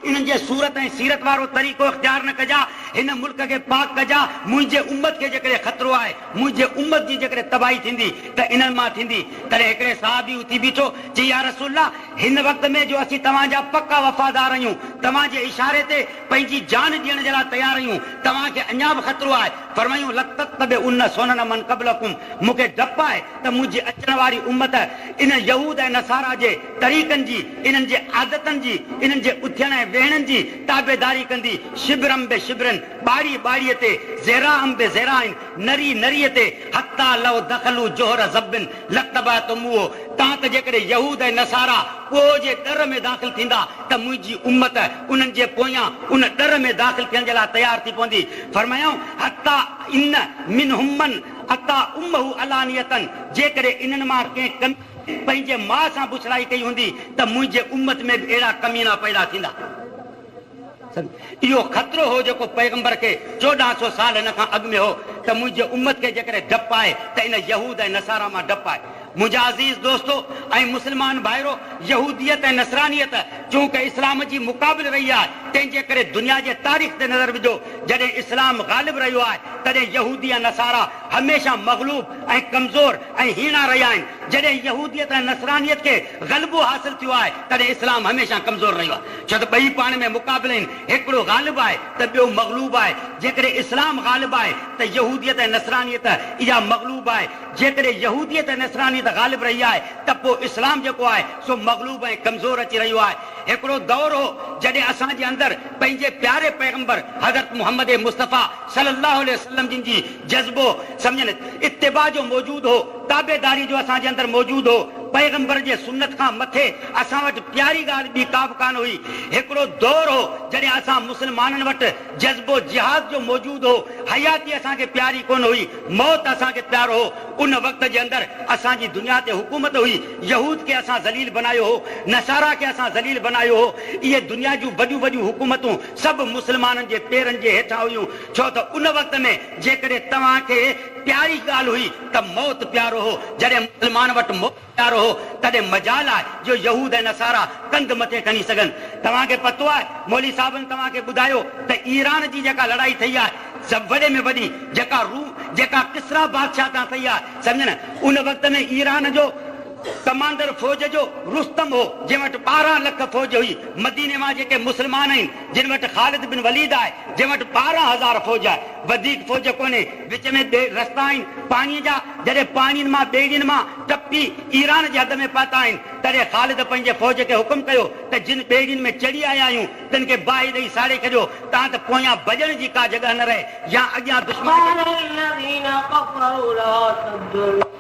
انهن جي صورت ۽ سيرت وارو طريقو اختيار نه ڪجا، هن ملڪ کي پاڪ ڪجا، منهنجي امت کي جيڪڏهن خطرو آهي، منهنجي امت جي جيڪڏهن تباهي ٿيندي ته انهن مان ٿيندي. تڏهن هڪڙي صحابي اٿي بيٺو، چي يا رسول الله! هن وقت ۾ جو اسين توهان جا پڪا وفادار آهيون، توهان جي اشاري تي پنهنجي جان ڏيڻ جي لاء تيار آهيون، توهان کي اڃا به خطرو آهي؟ فرمايائون، لتتبعن سنن من قبلڪم، مون کي ڊپ آهي ته منهنجي اچڻ واري امت انهن يهود ۽ نصاريٰ جي طريقن جي، انهن جي عادتن جي، انهن جي اٿڻ ۽ ويهڻ جي تابعداري ڪندي، شبرا بشبر، ٻاڙي ٻاڙيء تي، ذراعا بذراع، نري نريء تي، حتيٰ لو دخلوا جحر ضب لاتبعتموه، تان ته جيڪڏهن يهود ۽ نصاريٰ ڳوهه جي ڏر ۾ داخل ٿيندا ته منهنجي امت انهن جي پويان ان ڏر ۾ داخل ٿيڻ جي لاء تيار ٿي پوندي. فرمايائون، حتيٰ ان منهم من اتيٰ امه علانية، جيڪڏهن انهن مان ڪنهن ڪميني پنهنجي ماء سان بڇڙائي ڪئي هوندي ته منهنجي امت ۾ به اهڙا ڪمينا پيدا ٿيندا. اهو خطرو هو جيڪو پيغمبر کي 1400 سال هن کان اڳ ۾ هو ته منهنجي امت کي جيڪڏهن ڊپ آهي ته ان يهود ۽ نصاريٰ مان ڊپ آهي. منهنجا عزيز دوستو ۽ مسلمان ڀائرو! يهوديت ۽ نصرانيت چونڪه اسلام جي مقابل رهي آهي تنهن جي ڪري دنيا جي تاريخ تي نظر وجهو جڏهن اسلام غالب رهيو آهي تڏهن يهودي ۽ نصاريٰ هميشه مغلوب ۽ ڪمزور ۽ هيڻا رهيا آهن جڏهن يهوديت ۽ نصرانيت کي غلبو حاصل ٿيو آهي تڏهن اسلام هميشه ڪمزور رهيو آهي ڇو ته ٻئي پاڻ ۾ مقابل آهن هڪڙو غالب آهي ته ٻيو مغلوب آهي جيڪڏهن اسلام غالب آهي ته يهوديت ۽ نصرانيت اها مغلوب آهي جيڪڏهن يهوديت ۽ نصرانيت غالب رهي آهي ته پوء اسلام جيڪو آهي سو مغلوب ۽ ڪمزور اچي رهيو آهي. هڪڙو دور هو جڏهن اسان جي اندر پنهنجي پياري پيغمبر حضرت محمد مصطفيٰ صلي الله عليه وسلم جن جي جذبو سمجهن اتباع جو موجود هو، تابعداري جو اسان جي اندر موجود هو، پيغمبر جي سنت کان مٿي اسان وٽ پياري ڳالهه ٻي ڪابه ڪانه هئي. هڪڙو دور هو جڏهن اسان مسلمانن وٽ جذبو جهاد جو موجود هو، حياتي اسان کي پياري ڪونه هئي، موت اسان کي پيارو هو، ان وقت جي اندر اسان جي دنيا تي حڪومت هئي، يهود کي اسان ذليل بنايو هو، نصاريٰ کي اسان ذليل بنايو هو، اهي دنيا جون وڏيون وڏيون حڪومتون سڀ مسلمانن جي پيرن جي هيٺان هيون، ڇو ته ان وقت ۾ جيڪڏهن توهان کي پياري ڳالهه هئي ته موت پيارو هو، جڏهن مسلمان وٽ موت پيارو هو تڏهن مجال آهي جو يهود ۽ نصاريٰ ڪنڌ مٿي کڻي سگهن. توهان کي پتو آهي مولوي صاحبن توهان کي ٻڌايو ته ايران جي جيڪا لڙائي ٿئي آهي سڀ وڏي ۾ وڏي جيڪا روم جيڪا ڪسريٰ بادشاهه تان ٿئي آهي سمجهه نه ان وقت ۾ ايران جو ڪمانڊر فوج جو رستم هو جنهن وٽ 12 لک فوج هئي مديني مان جيڪي مسلمان آهن جن وٽ خالد بن وليد آهي جنهن وٽ 12,000 فوج آهي وڌيڪ فوج ڪونهي وچ ۾ رستا آهن پاڻي جا جڏهن پاڻين مان ٻيڙين مان ٽپي ايران جي حد ۾ پهتا آهن تڏهن خالد پنهنجي فوج کي حڪم ڪيو ته جن ٻيڙين ۾ چڙهي آيا آهيون تن کي باهه ڏئي ساڙي ڇڏيو، تان ته پويان ڀڄڻ جي ڪا جڳهه نه رهي يا اڳيان دشمن کي ڪو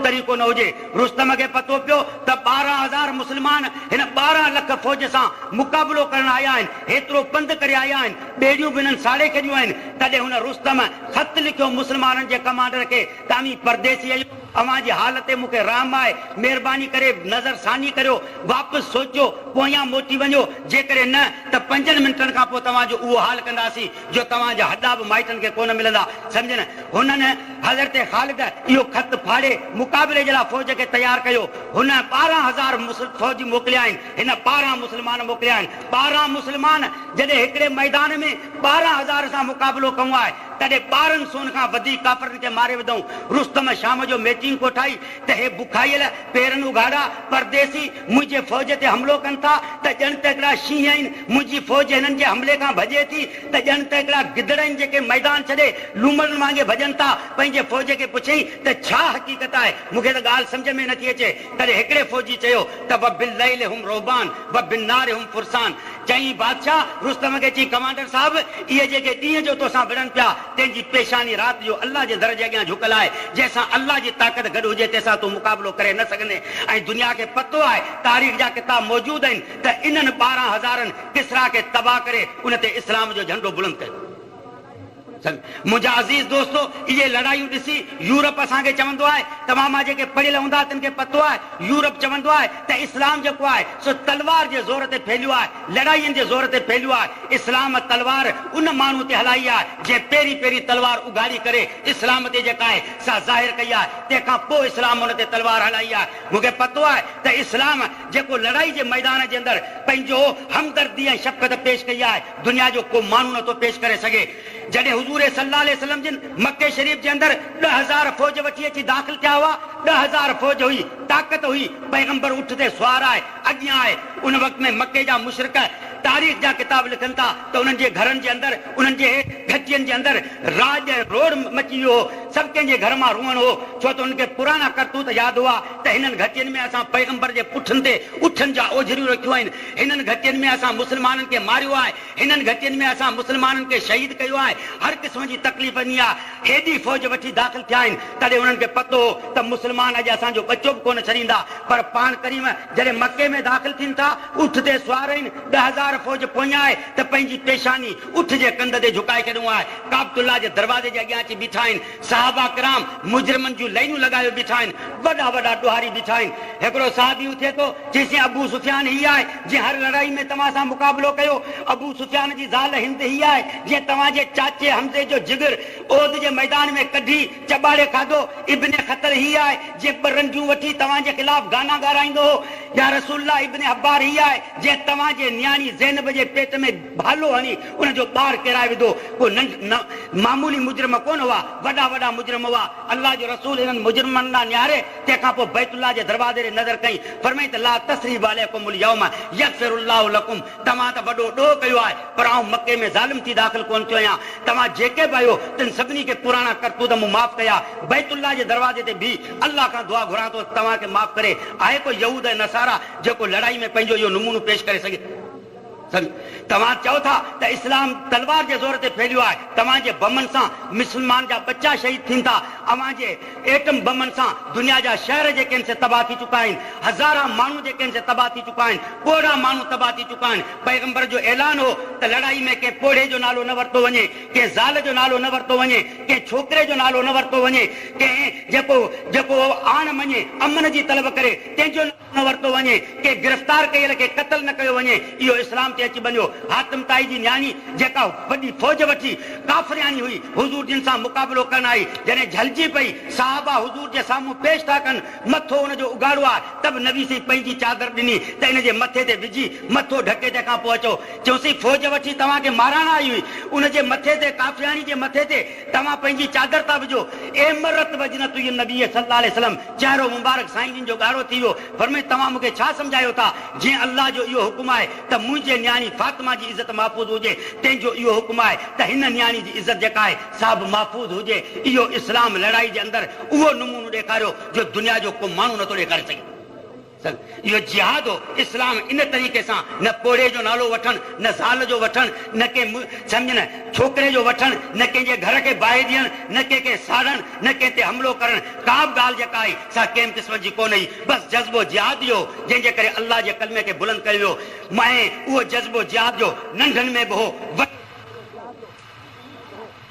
طريقو نه هجي. رستم کي پتو پيو ته 12,000 مسلمان هن 12 لک فوج سان مقابلو ڪرڻ آيا آهن، هيترو پنڌ ڪري آيا آهن، ٻيڙيون به هنن ساڙي ڇڏيون آهن. تڏهن هن رستم خط لکيو مسلمانن جي ڪمانڊر کي ته اوهين پرديسي آهيو، اوهان جي حال تي مون کي رحم آهي، مهرباني ڪري نظر ثاني ڪريو، واپس سوچيو، پويان موٽي وڃو، جيڪڏهن نه ته پنجن منٽن کان پوء توهان جو اهو حال ڪنداسين جو توهان جا هڏا به مائٽن کي ڪونه ملندا. سمجهه نه؟ هنن، حضرت خالد، اهو خط ڦاڙي مقابلي جي لاء فوج کي تيار ڪيو. هن 12,000 فوجي موڪليا آهن، هن 12 مسلمان موڪليا آهن. 12 مسلمان جڏهن هڪڙي ميدان ۾ 12,000 سان مقابلو ڪئون آهي، تڏهن 12 سون کان وڌيڪ ڪافرن کي ماري وڌائون. رستم شام جو ميٽنگ ڪوٺائي ته هي بکايل، پيرن اگهاڙا، پرديسي منهنجي فوج تي حملو ڪن ٿا ته ڄڻ ته هڪڙا شينهن آهن، منهنجي فوج هنن جي حملي کان ڀڄي ٿي ته ڄڻ ته هڪڙا گدڙ آهن جيڪي ميدان ڇڏي لومڙن وانگي ڀڄن ٿا. پنهنجي فوج کي پڇيائين ته ڇا حقيقت آهي؟ مون کي ته ڳالهه سمجهه ۾ نٿي اچي. تڏهن هڪڙي فوجي چيو ته وبالليل هم رهبان وبالنهار هم فرسان. چيائين بادشاهه رستم کي چيائين ڪمانڊر صاحب اهي جيڪي ڏينهن جو توسان وڙهن پيا تنهن جي پيشاني رات جو الله جي در جي اڳيان جهڪل آهي جنهن سان الله جي طاقت گڏ هجي تنهن سان تون مقابلو ڪري نه سگهندين ۽ دنيا کي پتو آهي تاريخ جا ڪتاب موجود آهن ته انهن 12 هزارن ڪسريٰ کي تباهه ڪري ان تي اسلام جو جهنڊو بلند ڪيو. منهنجا عزيز دوستو! اهي لڙايون ڏسي يورپ اسان کي چوندو آهي، توهان مان جيڪي پڙهيل هوندا تن کي پتو آهي، يورپ چوندو آهي ته اسلام جيڪو آهي سو تلوار جي زور تي ڦهليو آهي، لڙائين جي زور تي ڦهليو آهي. اسلام تلوار ان ماڻهو تي هلائي آهي جنهن پهرين پهرين تلوار اگهاڙي ڪري اسلام تي جيڪا آهي سا ظاهر ڪئي آهي، تنهن کان پوء اسلام ان تي تلوار هلائي آهي. مون کي پتو آهي ته اسلام جيڪو لڙائي جي ميدان جي اندر پنهنجو همدردي ۽ شفقت پيش ڪئي آهي، دنيا جو ڪو ماڻهو نٿو پيش ڪري سگهي. جڏهن حضور صلي الله عليه وسلم جن مڪي شريف جي اندر 10,000 فوج وٺي اچي داخل ٿيا هئا، 10,000 فوج هئي، طاقت هئي، پيغمبر اٺ تي سوار آهي، اڳيان آهي، ان وقت ۾ مڪي جا مشرڪ تاريخ جا ڪتاب لکن ٿا ته انهن جي گهرن جي اندر، انهن جي گهٽين جي اندر راڄ ۽ روڙ مچي ويو هو، سڀ ڪنهن جي گهر مان روئڻ هو، ڇو ته انهن کي پراڻا ڪرتوت ياد هئا ته هنن گهٽين ۾ اسان پيغمبر جي پٺن تي اٺن جا اوجهريون رکيون آهن، هنن گهٽين ۾ اسان مسلمانن کي ماريو آهي. هنن گهٽين ۾ اسان مسلمانن کي شهيد ڪيو آهي، هر قسم جي تڪليف ڏني آهي، هيڏي فوج وٺي داخل ٿيا آهن، تڏهن انهن کي پتو هو ته مسلمان اڄ اسان جو ٻچو به ڪونه ڇڏيندا، پر پاڻ ڪريم جڏهن مڪي ۾ داخل ٿين ٿا، اٺ تي سوار آهن، 10,000 فوج پويان آهي ته پنهنجي پيشاني اٺ جي ڪنڌ تي جهڪائي ڇڏيون آهي، ڪعبة الله جي دروازي جي اڳيان اچي بيٺا آهن، صحابه ڪرام مجرمن جون لائنون لڳايو بيٺا آهن، وڏا وڏا ڏوهاري بيٺا آهن. هڪڙو صحابي اٿي ٿو، چيسين ابو سفيان هي آهي، جنهن هر لڙائي ۾ توهان سان مقابلو ڪيو. ابو سفيان جي زال هند هي آهي، جنهن توهان جي چاچي حمزي جو جگر احد جي ميدان ۾ ڪڍي چٻاڙي کاڌو. ابن خطل هي آهي، جنهن ٻه رنڊيون وٺي توهان جي خلاف گانا ڳارائيندو هو. يا رسول الله ابن حبار هي آهي، جنهن توهان جي نياڻي زينب جي پيٽ ۾ ڀالو هڻي ان جو ٻار ڪيرائي وڌو. ڪو ننڍ نه معمولي مجرم ڪونه هئا، وڏا وڏا مجرم هئا. الله جو رسول انهن مجرمن ڏانهن نهاري، تنهن کان پوء بيت الله جي دروازي ڏي نظر ڪئي، فرمائين ته لا تثريب عليڪم اليوم يغفر الله لڪم توهان ته وڏو ڏوهه ڪيو آهي، پر آئون مڪي ۾ ظالم ٿي داخل ڪونه ٿيو آهيان. توهان جيڪي به آهيو، تن سڀني کي پراڻا ڪرتوت مون معاف ڪيا. بيت الله جي دروازي تي بيهي الله کان دعا گهران ٿو ته توهان کي معاف ڪري. آهي ڪو يهود ۽ نصارا جيڪو لڙائي ۾ پنهنجو اهو نمونو پيش ڪري سگهي؟ توهان چئو ٿا ته اسلام تلوار جي زور تي ڦهليو آهي، توهان جي بمن سان مسلمان جا ٻچا شهيد ٿين ٿا، اوهان جي ايٽم بمن سان دنيا جا شهر جيڪي آهن سي تباهه ٿي چڪا آهن، هزارها ماڻهو جيڪي آهن سي تباهه ٿي چڪا آهن، پوڙها ماڻهو تباهه ٿي چڪا آهن. پيغمبر جو اعلان هو ته لڙائي ۾ ڪنهن پوڙهي جو نالو نه ورتو وڃي، ڪنهن زال جو نالو نه ورتو وڃي، ڪنهن ڇوڪري جو نالو نه ورتو وڃي، ڪنهن جيڪو جيڪو آڻ مڃي امن جي طلب ڪري تنهن جو نالو نه ورتو وڃي، ڪنهن گرفتار ڪيل کي قتل نه ڪيو وڃي، اهو اسلام تي اچي ٻنيو. حاتم طائي جي نياڻي جيڪا وڏي فوج وٺي ڪافرياڻي هئي، حضور جن سان مقابلو ڪرڻ آئي، جڏهن جهلجي پئي، صحابه حضور جي سامهون پيش ٿا ڪن، مٿو ان جو اگهاڙو آهي، ته به نبي سائين پنهنجي چادر ڏني ته ان جي مٿي تي وجهي مٿو ڍڪي تنهن کان پوء اچو. چيوسين فوج وٺي توهان کي مارائڻ آئي هئي، ان جي مٿي تي، ڪافرياڻي جي مٿي تي، توهان پنهنجي چادر ٿا وجهو. احمرت وجنة النبي صلي الله عليه وسلم، چهرو مبارڪ سائين جن جو ڳاڙهو ٿي ويو، فرمايائين توهان مون کي ڇا سمجهايو ٿا، جيئن الله جو اهو حڪم آهي ته منهنجي نياڻي فاطمه جي عزت محفوظ هجي، تنهن جو اهو حڪم آهي ته هن نياڻي جي عزت جيڪا آهي سا به محفوظ هجي. اهو اسلام لڙائي جي اندر اهو نمونو ڏيکاريو جو دنيا جو ڪو ماڻهو نٿو ڏيکاري سگهي. اهو جهاد هو. اسلام ان طريقي سان نه پوڙهي جو نالو وٺڻ، نه زال جو وٺڻ، نه ڪنهن سمجهه نه ڇوڪري جو وٺڻ، نه ڪنهن جي گهر کي باهه ڏيڻ، نه ڪنهن کي ساڙڻ، نه ڪنهن تي حملو ڪرڻ، ڪا به ڳالهه جيڪا آئي سا ڪنهن به قسم جي ڪونه هئي. بس جذبو جهاد جو هو، جنهن جي ڪري الله جي ڪلمي کي بلند ڪيو ويو. ۽ اهو جذبو جهاد جو ننڍن ۾ به هو، وڏن.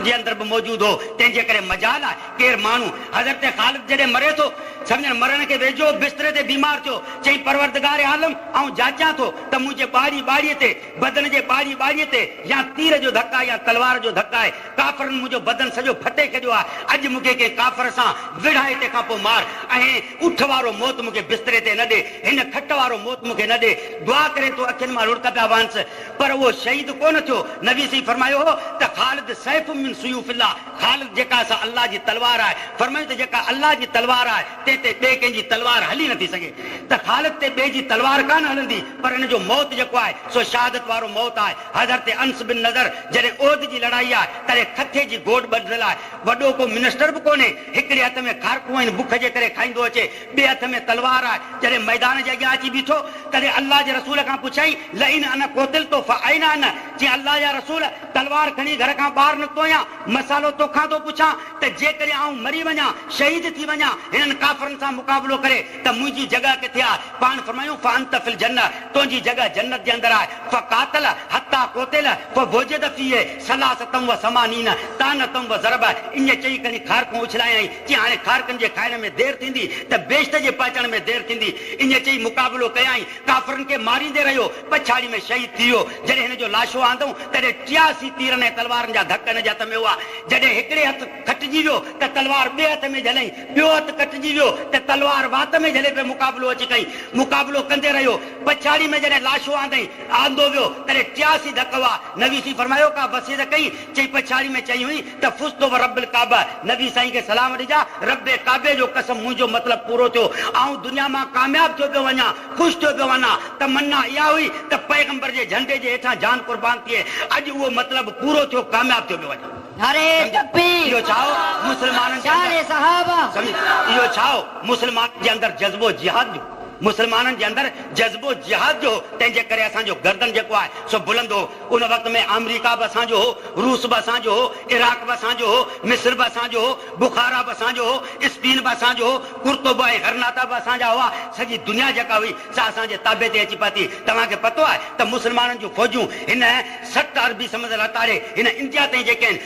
جي اندر به موجود هو، تنهن جي ڪري مجال آهي ڪير ماڻهو حضرت خالد جڏهن مري ٿو، سمجهڻ مرڻ کي ويجهو بستري تي بيمار ٿيو، چيائين پروردگار عالم آئون جاچيان ٿو ته منهنجي ٻاڙي ٻاڙي تي، بدن جي ٻاڙي ٻاڙي تي يا تير جو ڌڪ آهي يا تلوار جو ڌڪ آهي، ڪافرن منهنجو بدن سڄو ڦٽي ڇڏيو آهي، اڄ مون کي ڪنهن ڪافر سان وڙهائي تنهن کان پوء مار ۽ اٺ وارو موت مون کي بستري تي نه ڏي، هن کٽ وارو موت مون کي نه ڏي، دعا ڪري ٿو اکين مان لڙڪ پيا وهنس. پر اهو شهيد ڪونه ٿيو. نبي سائين فرمايو هو ته خالد سيف من سيوف الله، خالد جيڪا سا الله جي تلوار آهي. فرمايو ته جيڪا الله جي تلوار آهي تنهن تي ٻئي ڪنهن جي تلوار هلي نٿي سگهي. ته خالد تي ٻئي جي تلوار ڪانه هلندي پر ان جو موت جيڪو آهي سو شهادت وارو موت آهي. حضرت انس بن نضر جڏهن احد جي لڙائي آهي تڏهن کٿي جي گوڏ ٻڌل آهي. وڏو ڪو منسٽر به ڪونهي. هڪڙي هٿ ۾ کارڪون آهن بک جي ڪري کائيندو اچي. ٻئي هٿ ۾ تلوار آهي. جڏهن ميدان جي اڳيان اچي بيٺو، تڏهن الله جي رسول کان پڇيائين، لئن انا قتلت فاين انا؟ چيائين، الله جا رسول! تلوار کڻي گهر کان ٻاهر نڪتو آهيان، مسئلو توکان ٿو پڇان ته جيڪڏهن آئون مري وڃان، شهيد ٿي وڃان، هنن ڪافرن سان مقابلو ڪري ته منهنجي جڳهه ڪٿي آهي؟ پاڻ فرمايائون، فانت في الجنة، تنهنجي جڳهه جنت جي اندر آهي. فقاتل حتي قتل فوجد فيه ثلاثة و ثمانين طعنة و ضربة ائين چئي کڻي کارڪون اڇلايائين، چي هاڻي کارڪن جي کائڻ ۾ دير ٿيندي ته بهشت جي پهچڻ ۾ دير ٿيندي. ائين چئي مقابلو ڪيائين، ڪافرن کي ماريندي رهيو، پڇاڙي ۾ شهيد ٿي ويو. جڏهن هن جو لاشو آندئون، تڏهن 83 تيرن ۽ تلوارن جا ڌڪ هن جي هٿ ۾ هئا. جڏهن هڪڙي هٿ کٽجي ويو ته تلوار ٻئي هٿ ۾ جهليائين، ٻيو هٿ ڪٽجي ويو ته تلوار وات ۾ جهلي پئي مقابلو اچي ڪيائين. مقابلو ڪندي رهيو. پڇاڙي ۾ جڏهن لاشو آندئين، آندو ويو، تڏهن 83 ڌڪ هئا. نبي سائين فرمايو، ڪا وصيت ڪئين؟ چئي پڇاڙي ۾ چئي هئين ته فزت و رب الڪعبه، نبي سائين کي سلام ڏجان، رب ڪعبي جو قسم منهنجو مطلب پورو ٿيو، آئون دنيا مان ڪامياب ٿيو پيو وڃان، خوش ٿيو پيو وڃان، تمنا اها هئي ته پيغمبر جي جهنڊي جي هيٺان جان قربان ٿئي، اڄ اهو مطلب پورو ٿيو، ڪامياب ٿيو پيو وڃان. نعري تڪبير. اهو ڇا هو؟ مسلمانن جي اندر شان صحابه. سمجهه اهو ڇا هو؟ مسلمانن جي اندر جذبو جهاد جو. مسلمانن جي اندر جذبو جهاد جو هو، تنهن جي ڪري اسان جو گردن جيڪو آهي سو بلند هو. ان وقت ۾ آمريڪا به اسان جو هو، روس به اسان جو هو، عراق به اسان جو هو، مصر به اسان جو هو، بخارا به اسان جو هو، اسپين به اسان جو هو، قرطبه ۽ غرناطه به اسان جا هئا، سڄي دنيا جيڪا هئي سا اسان جي تابع تي اچي پهتي. توهان کي پتو آهي ته مسلمانن جون فوجون هن 60 عربي سمنڊ لتاڙي هن انڊيا تائين جيڪي آهن.